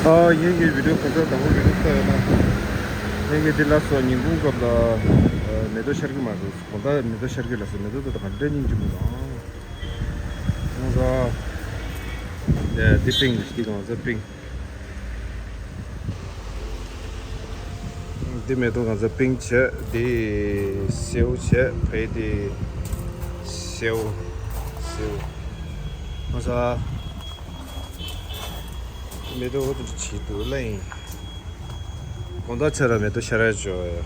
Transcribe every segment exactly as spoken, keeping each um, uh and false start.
ཨ། ངེད་ཀྱི་བི་ཌིའོ་ག་ཚོད་དང་པོ་བི་ཌིའོ་བལྟས་ཡོད་ན། ངེད་ཀྱི་འདི་ལ་སོགས་ཉིན་གུང་སྐབས་ལ་ཨ་མེ་ཏོག་ཤར་གྱི་མ་རེད། དགོང་དག་མེ་ཏོག་ཤར་གྱི་ལ་སོགས་མེ་ཏོག་དེ་དག་ག་འདྲ་སྙིང་རྗེ་པོ་དང་། ང་ཚོ་འདི་པིང་འདི་གང་ཚ་པིང་། འདི་མེ་ཏོག་གང་ཚ་པིང་བྱས། འདི་སེའུ་བྱས། ཕ་གི་འདི་སེའུ། སེའུ། ང་ཚ་མེ་ཏོག་འོ་དེ་འདྲ་བྱེད་འདུག་ལ་ཡིན། དགོང་དག་ཆ་ར་མེ་ཏོག་ཤར་ཡ་བྱོས།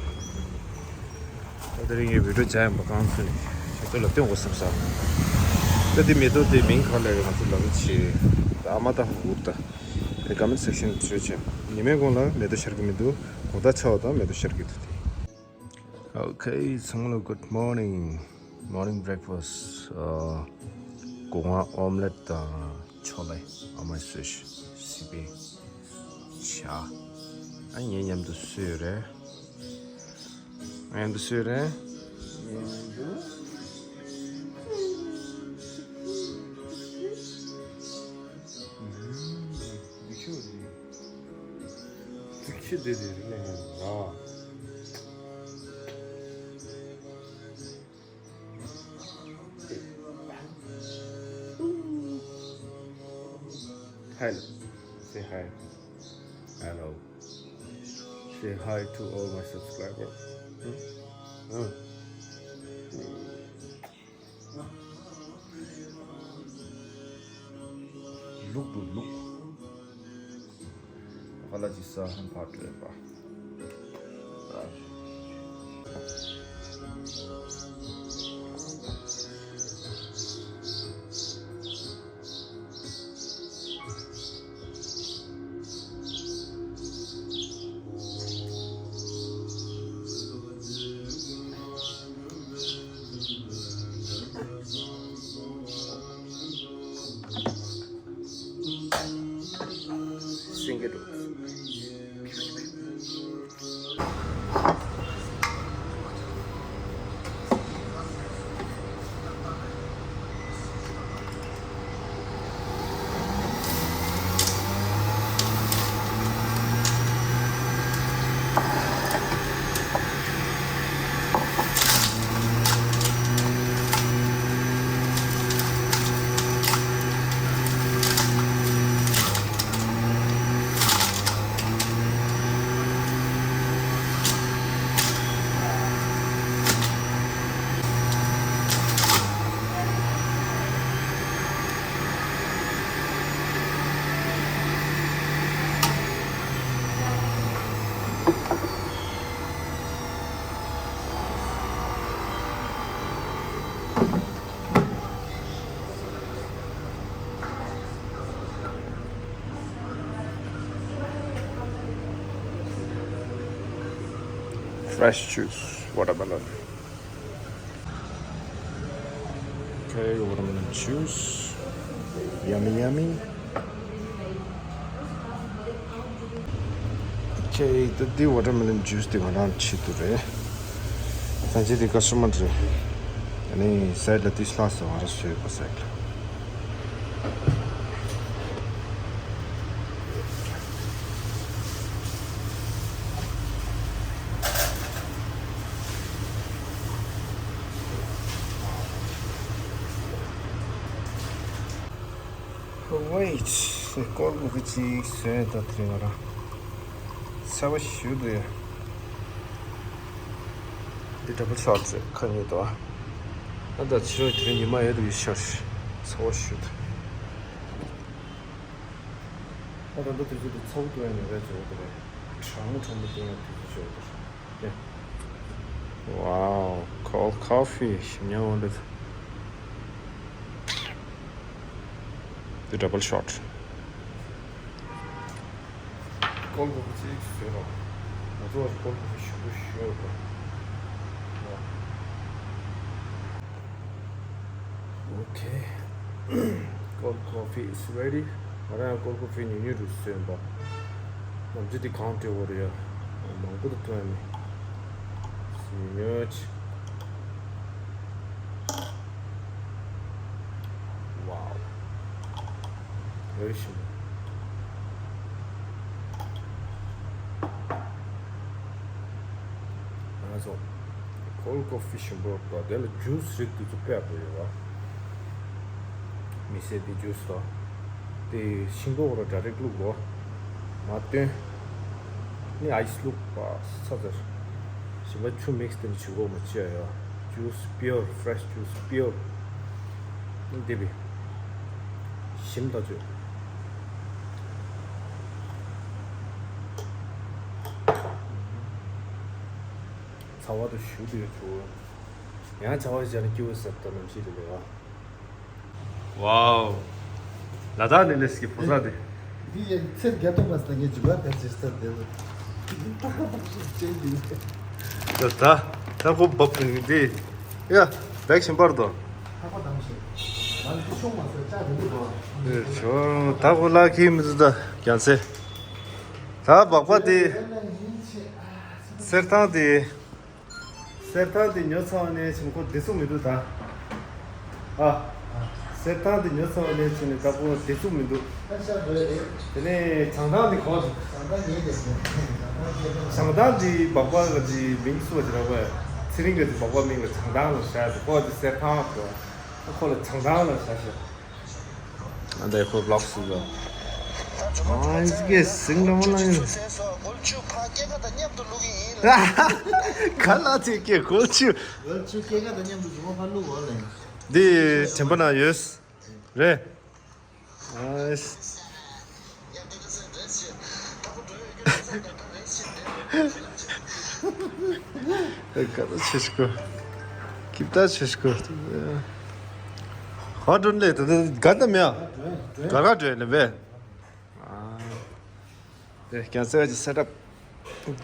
ད་དེ་རིང་ངས་བི་ཌིའོ་བྱ་ཡམ་པ་གང་ཚུན་ཁྱེད་ཚོ་ལ་སྟོན་དགོས་བསམ་ས། ད་དེ་མེ་ཏོག་དེ་མིང་ག་ལ་རེད། ང་ཚོ་ལབ་རེ་བྱེད། ད་ཨ་མ་ད་འུར་ད། དེ་ཀོ་མེན་སེག་ཤན་བྱོས་བྱེད། ཉི་མའི་གུང་ལ་མེ་ཏོག་ཤར་གི་མི་འདུག་དགོང་དག་ཆ་བ་དང་མེ་ཏོག་ཤར་གི་འདུག་དེ། Okay, ཚང་མ་ལ་good morning, morning breakfast. ཨ། སྒོ་ང་ཨོམ་ལེཊ་དང་ཆོ་ལེ་ཨ་མས་བཟོས་ཤག་སི་པན་ཇ། ཨ་ངའི་མཉམ་དུ་བཟོས་རེད། ངའི་མཉམ་དུ་བཟོས་རེད། འདི་ཁྱོད་འདི། ཚིག་ཤི་དེ་དེ་རིག་ནས་ཡིན་ལ། Hello. Say hi. Hello. Say hi to all my subscribers. Hmm? Hmm. Look, look. ཧ་ལ་ཅི་ས་ཧན་ཕ་ཏྲེ་པ། Sing it. Fresh juice, watermelon. Okay, watermelon juice. Yummy, yummy. Okay, ད་འདི་watermelon juice དེ་ང་རང་ཆེད་དུ་རེད། ད་ཅི་དེ་ཀ་སི་ཊ་མར་རེད། ཨ་ནི་སའེ་ཌི་ལ་དེ་ལྷག་ས་ང་རང་བཟོས་པ་སའེ་ཌི་ལ། Wait, སྐོར་གོ་གི་ཅིག་བཟོས་ད་དེ་རིང་ང་རང་ཚ་བ་ཞུ་འདུག་ཡ། འདི་ཌབ་བལ་ཤོཊ་རེད་ཁ་ཉོས་དོ། ཨ་ད་ཕྱི་རོལ་དེ་རིང་ཉི་མ་ཡོད་དུ་ཡོད་ཤར། ཚ་བ་ཞུ་འདུག་ཨ་ད་ད་དུས་ཚོད་དུ་ཚ་བོ་སྟོན་ཡ་ཉོ་རེད་བྱེད་འོ་དུ་རེད། གྲང་མོ་གྲང་མོ་སྟོན་ཡ་དུས་ཚོད་བྱེད་འོ་དུ་རེད། Wow, cold coffee. ཞིམ་ཉམས་འོང་འདུག་འདི་ཌབ་བལ་ཤོཊ། ཀོལ་ཌ་ཀོ་ཕི་གཅིག་བཟོས་རོགས། ང་ཚོ་བར་ཀོལ་ཌ་ཀོ་ཕི་ཞུ་དགོས་ཞུ་ཡོད་པ། Okay. Cold coffee is ready. ང་རང་ཀོལ་ཌ་ཀོ་ཕི་ཉུང་ཉུང་རུ་བཟོས་ཡིན་པ། ནམ་རྒྱུན་དེ་གང་སྤྲད་འོ་རེད་ཡ། མང་པོ་དུ་ཐོན་ནས། ཉོས། Wow. Very simple. སོང་། ཀོལ་ཀོ་ཕི་ཞིམ་པོ་དང་དེ་ལ་ཇུས་རིགས་དེ་ཚོ་དཔེ་ཡག་པོ་ཡོད་པ། མི་སེར་དེ་ཇུས་དང་། དེ་ཤིང་ཏོག་ར་ཌ་རེག་བླུགས་དགོས། མ་བཏོན། ནི་ཨའི་སི་བླུགས་པ་ཚ་ཚར། ཞིམ་པ་ཆུ་མིག་སི་དེ་འདྲ་བྱེད་དགོས་མ་བྱས་ཡ། ཇུས་པིའོར་ཕི་རེ་ཤི་ཇུས་པིའོར། དེ་བི། ཞིམ་ད་ཆོས། ཚ་བ་དང་ཞུ་དུ་ཡོད་ཆུ། ཡང་ཚ་བ་ཞིག་ནི་སྐྱིད་པོ་ཟེར་ད་ནམ་ཞིག་དེ་ལས་བ། ཝའོ། ལ་དྭགས་ནས་སླེབས་ཀྱི་ཕོ་གསར་དེ། འདི་ཡན་ཚེར་རྒྱ་ཐུབ་པ་སྟེང་གི་འཇུག་པ་དེ་ཅི་སྟབས་བདེ་ལ། ཏག་ཏག་ཏག་ཞིག་ཅན་གྱི། ད་ད་ད་ཁོ་བབ་ནི་འདི། ཡ། བེག་ཤིང་པར་དོ། ཧ་པ་དང་ཞིག་ང་ཚོ་ཆུང་མ་ཟེར་ལྕགས་རིང་པོ་འདུག་ཨེ་ཆོ་ད་ཁོ་ལ་ཁྱི་མི་ཚོ་ད་རྒྱ་ཚེ། ད་སྦག་པ་དེ། སེར་ཐང་དེ། སེར་ཐང་དེ་ཉོ་ཚར་བ་ནས་བྱུང་ཁོ་བདེ་སུ་མི་འདུག་ད། ཨ། སེར་ཐང་དེ་ཉོ་ཚར་བ་ནས་བྱུང་ནས་ད་ཁོ་བདེ་སུ་མི་འདུག་དེ་ནས་བྱང་ཐང་དེ་གོ། བྱང་ཐང་དེ་སྦག་པ་ག་ཅི་མིང་སུ་བ་ཅི་ར་བས། ཚེ་རིང་ག་ཅི་སྦག་པ་མིང་ལ་བྱང་ཐང་ལ་བཞག་ཁོ་དེ་སེར་ཐང་དུ། ཁོ་ལ་བྱང་ཐང་ལ་བཞག་ཤག་ཨ་འདི་ཁོ་བི་ལོག་སུ་ལ། ཨ་ཨིན་སི་ཀེ་སིང་ལ་མ་ལ་ཡིན། ག་ལ་ཚེ་སྐྱེ་ཁོ་ཆུ། འདི་དྲན་པ་ན་ཡོད། རེད། ཨ་ཨེ་ག་ད་ཆེ་ཤི་གོ། ཀིབ་ད་ཆེ་ཤི་གོ། ཧ་ཌོན་ལེ་ད་ག་ད་མེ་ཡ། ག་ག་ཌོན་ལེ་བེ། ཨེ་ཀན་སེ་ཅི་སེ་ཊབ།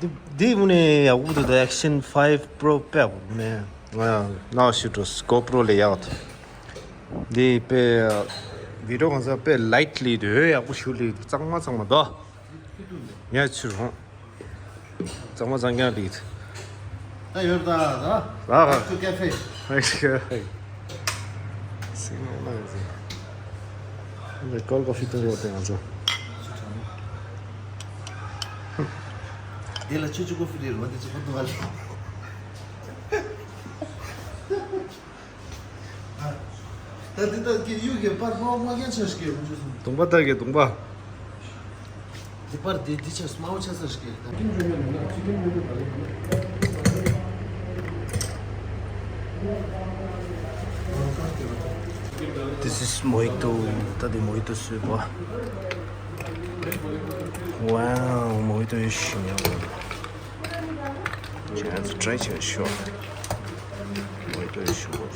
འདི་འདི་མུ་ནེ་ཡ་འུ་དུ་ད་ཨེག་ཤན་ཕའིབ་པྲོ་པེ་མུ་ནེ་ང་ནའོ་ཤུ་ཊོ་སི་གོ་པྲོ་ལེ་ཡག་ཏུ། འདི་པེ་བི་ཌིའོ་གང་ས་པེ་ལའིཊ་ལི་དུ་ཡག་པོ་ཤུ་ལི་གཙང་མ་གཙང་མ་དོ། ངས་ཆུ་རུང་། གཙང་མ་གཙང་རྐྱང་རེད། ད་ཡོད་ད་ད། ད་ཧ། ཆུ་ཀེ་ཧྥེ། ཧ་ཧ། སིང་ནོ་ན་ཟེ། འདི་ཀོལ་ཀོ་ཕི་བཏུང་རོགས་དེ་ང་ཚོ། འདི་ལ་ཆུ་ཆུ་ཀོ་ཕི་རེད་རོ་འདི་ཆུ་ཀོ་བཏུང་བ་ལས། ད་འདི་ལྟར་གྱི་གཡུ་གི་པར་མོ་མ་རྒྱན་ཆ་ཞིག་གི་འོང་ཆུ་སོང་། དུང་པ་ལྟར་གྱི་དུང་པ། འདི་པར་འདི་འདི་ཆ་སྨྲ་བོ་ཆ་ས་ཞིག་གི། This is mojito. ད་འདི་མོ་ཧི་ཏོ་བཟོས་པ། Wow, mojito is ཞིམ་ཡང་། ཁྱེད་རང་ཚོ་ཊ་རའི་བྱས་ཤོག་མོ་ཧི་ཏོ་ཡོད་ཤོག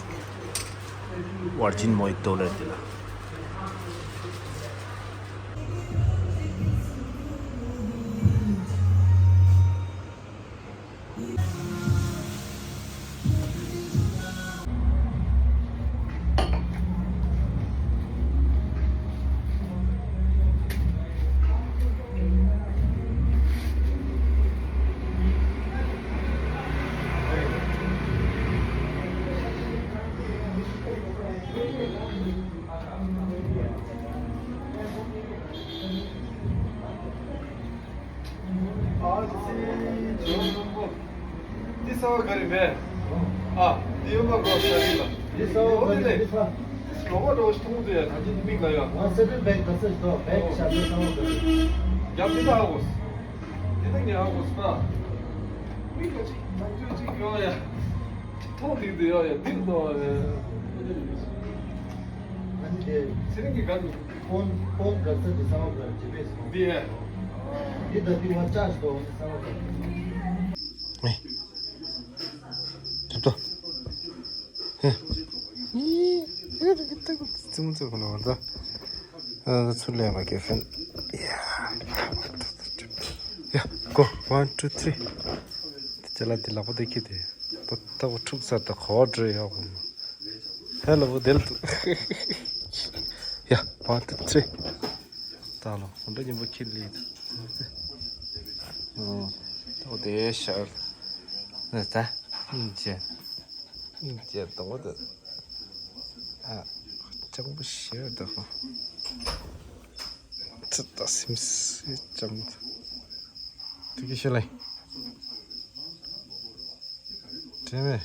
Virgin mojito ལབ་དེ་ལ། འདི་ས་བ་ག་རེ་མེད། ཨ། འདི་ཡོད་པ་གོ་ས་རི་ལ། འདི་ས་བ་ག་རེ་འདི་ས། འདི་ས་གོ་བ་འགྲོ་ཞིག་མཐོང་དུ་ཡ་ད་ཅི་འདི་མིག་ལ་ཡ། ང་སེ་པན་བེག་ག་ས་ཞིག་དོ་བེག་ཤ་ཚ་ས་བ་ག་རེ། རྒྱབ་འདི་ད་ཨ་གོ་ས། འདི་ད་ངས་ཨ་གོ་ས་ན། མིག་ལ་ཅིག་ནམ་རྒྱུན་ཅིག་ཡོང་ཡ། ཅིག་མཐོང་འདི་འདི་ཡོང་ཡ་འདི་ལ་དོ་ཡ། ཚེ་རིང་གི་ག་རེ། ཕོན་ཕོན་ག་ས་འདི་ས་བ་ག་རེ་ཇི་པེ་སི་ནོ། འདི་ཡ། འདི་ད་འདི་བ་ཅག་ཞིག་དོ་འདི་ས་བ་ག་རེ། ཨེ། ཐུབ་ཐོ། ཧེ། ཨེ། ཨེ་རེ་ཀི་ཏ་ཀི་ཙི་མོ་ཙི་གོ་ནོ་ད། ཨ་ཚུར་ལེན་པ་གེ་ཧྥེན། ཡ། ཡ། གོ། One, two, three། དེ་ལ་དེ་ལག་པ་དེ་ཁྱེར་དེ། ད་ད་གོ་འཁྲུག་ཚར་ད་གོ་འདྲེ་ཡག་གོ། ཧེ་ལོ་བོ་དེ་ལ་དུ། ཡ། One, two, three། ད་ལོ་གོ་འདྲེ་ཉིན་པོ་ཁྱེར་ལི། ཨོ། ད་གོ་དེ་ཤར། ད་ད། ཨིན་ཅེ། ཨིན་ཅེ་དང་པོ་དེ། ཨ། ཅང་པོ་ཤེར་དང་། ཚི་ད་སིམ་སི་ཅང་། དེ་གི་ཤེ་ལེ། དེ་མེད།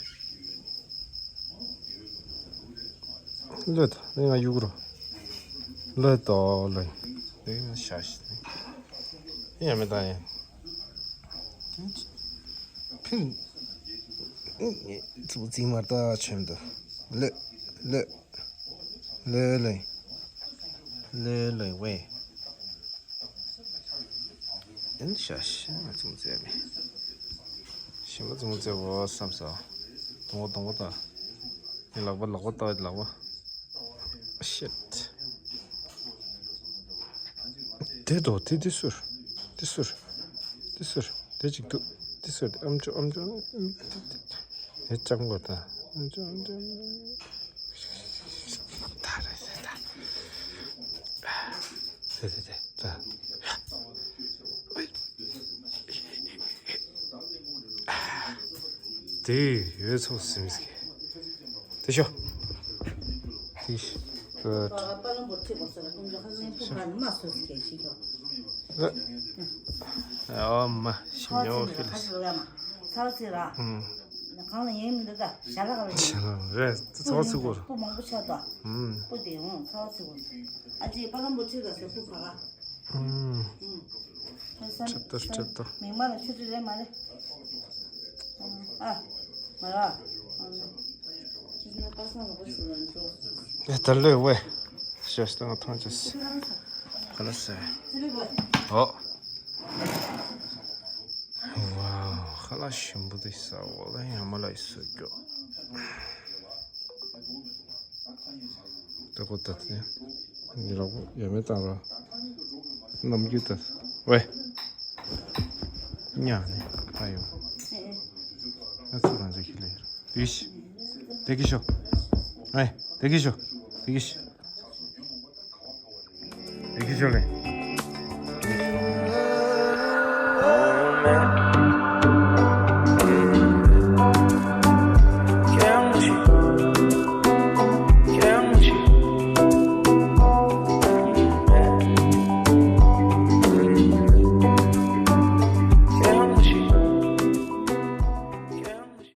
ལོས་ད་ལོས། ང་གཡུག་རོ། ལོས་ད་ལོས། དེ་ང་ཤ་ཤི། ཡ་མེད་ད་ཡ། ཕིན། ཙུ་ཙི་མར་ད་ཆེམ་ད། ལོས། ལོས། ལོས་ལོས། ལོས་ལོས་ཝེ། ཨེན་ཤ་ཤ་ང་ཙུམ་ཙེ་མེ། ཤི་མ་ཙུམ་ཙེ་བོ་བསམ་སོ། དང་བོ་དང་བོ་ད། ཨེ་ལག་པ་ལག་པ་ད་ལག་པ། ཤིད། དེ་དོ་དེ་དེ་སུར། དེ་སུར། དེ་སུར། དེ་ཅིག་ཏུ། དེ་སུར། ཨམ་ཅོ་ཨམ་ཅོ། དེ་ལྕམ་གོ་ད། ཨམ་ཅོ་ཨམ་ཅོ། ད་རེད་ད། དེ་དེ་དེ་ད། དེ་ཡོད་ཚོགས་སིམ་སྐྱེ། དེ་ཤོ། དེ་ཤོ། ཀུད། ཨ་མ་ཤི་ཉོ་ཁི་ལ། ཚར་ཚི་ར། ཨུམ། གང་ལ་ཡིན་མི་འདུག་ད་ཞྭ་ལག་ལ་ཡིན། ཞྭ་ལག་རེད། ཚོགས་ཚི་གོ། སྤུ་མང་པོ་ཆགས་ད། ཨུམ། སྤུ་དེ་འོང་ཚར་ཚི་གོ། ཨ་ཅེ་པ་ལམ་པོ་ཁྲི་ལ་ཟེར་སྤུ་ག་ག་ཨུམ། ཁྲེབ་ཏོ་ཁྲེབ་ཏོ། མིག་དམར་ལ་ཆུ་ཁྲི་རེད་མ་རེད། ཨ། མ་ར། ཨ་ནི། ད་ལོས་ཝེ། ཤོ་སྟོང་ཐོང་ཅེས། ཁ་ལ་སེ། ཨོ། ཝའོ། ཁ་ལ་ཞིམ་པོ་དེ་ས་འོག་ལ་ཡང་མ་ལ་ཡི་སོ་ཀྱོ། ད་གོ་ད་དེ། ཡ་མེ་བཏང་རོགས། ནམ་རྒྱུན་ད། ཝེ། ཉ་ནི་ཨ་ཡོ། ཨ་ཚོ་རང་ཚོ་ཁྱི་ལེ། དེ་ཤི། དེ་གི་ཤོ། ཨེ། དེ་གི་ཤོ། དེ་གི་ཤི། དེ་གི་ཤོ་ལེ།